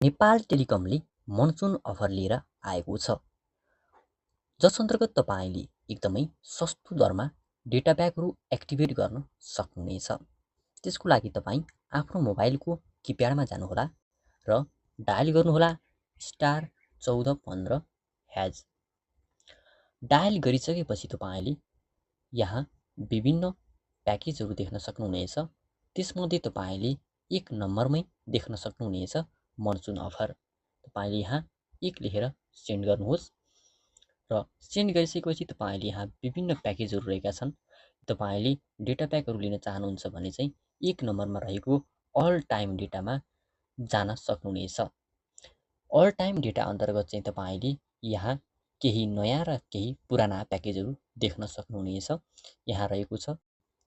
Nepal टेलिकमले monsoon offer लिएर आएको छ, जस अन्तर्गत तपाईँले एकदमै सस्तो दरमा डेटा प्याकहरू एक्टिभेट गर्न सक्नुहुनेछ। त्यसको लागि तपाईँ आफ्नो मोबाइलको किप्याडमा जानुहोला र डायल गर्नुहोला *1415#। डायल गरिसकेपछि तपाईँले यहाँ विभिन्न प्याकेजहरू देख्न सक्नुहुनेछ। त्यसमध्ये तपाईँले एक नम्बरमै देख्न सक्नुहुनेछ मनसुन अफर। तपाईँले यहाँ एक लेखेर सेन्ड गर्नुहोस् र सेन्ड गरिसकेपछि तपाईँले यहाँ विभिन्न प्याकेजहरू रहेका छन्। तपाईँले डेटा प्याकहरू लिन चाहनुहुन्छ भने चाहिँ एक नम्बरमा रहेको अल टाइम डेटामा जान सक्नुहुनेछ। अल टाइम डेटा अन्तर्गत चाहिँ तपाईँले यहाँ केही नयाँ र केही पुराना प्याकेजहरू देख्न सक्नुहुनेछ। यहाँ रहेको छ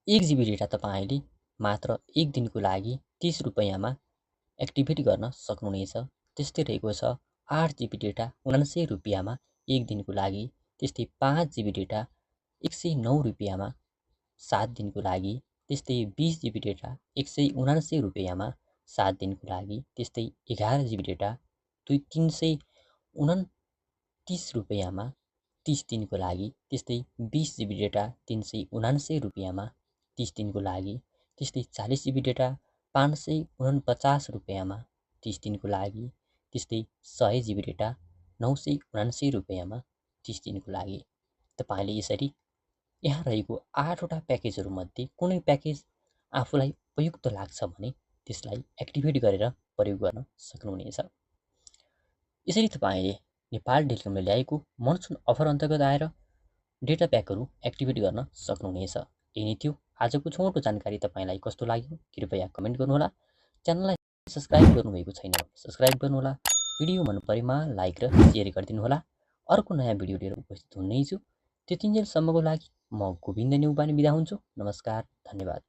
1 GB डेटा तपाईँले मात्र एक दिनको लागि 30 रुपैयाँमा एक्टिभेट गर्न सक्नुहुनेछ। त्यस्तै रहेको छ 8 GB डेटा 99 रुपैयाँमा एक दिनको लागि। त्यस्तै 5 GB डेटा 109 रुपैयाँमा 7 दिनको लागि। त्यस्तै 20 GB डेटा 179 रुपैयाँमा 7 दिनको लागि। त्यस्तै 11 GB डेटा 329 रुपैयाँमा 30 दिनको लागि। त्यस्तै 20 GB डेटा 379 रुपैयाँमा 30 दिनको लागि। त्यस्तै 40 GB डेटा 549 रुपैयाँमा 30 दिनको लागि। त्यस्तै 100 GB डेटा 979 रुपैयाँमा 30 दिनको लागि। तपाईँले यसरी यहाँ रहेको 8वटा प्याकेजहरूमध्ये कुनै प्याकेज आफूलाई उपयुक्त लाग्छ भने त्यसलाई एक्टिभेट गरेर प्रयोग गर्न सक्नुहुनेछ। यसरी तपाईँले नेपाल टेलिकमले ल्याएको मनसुन अफर अन्तर्गत आएर डेटा प्याकहरू एक्टिभेट गर्न सक्नुहुनेछ। यही नै थियो आजको छोटो जानकारी। तपाईँलाई कस्तो लाग्यो कृपया कमेन्ट गर्नुहोला। च्यानललाई सब्सक्राइब गर्नुभएको छैन भने सब्सक्राइब गर्नुहोला। भिडियो मन परेमा लाइक र सेयर गरिदिनुहोला। अर्को नयाँ भिडियो लिएर उपस्थित हुनेछु। त्यतिन्जेलसम्मको लागि म गोविन्द नेउपाने बिदा हुन्छु। नमस्कार, धन्यवाद।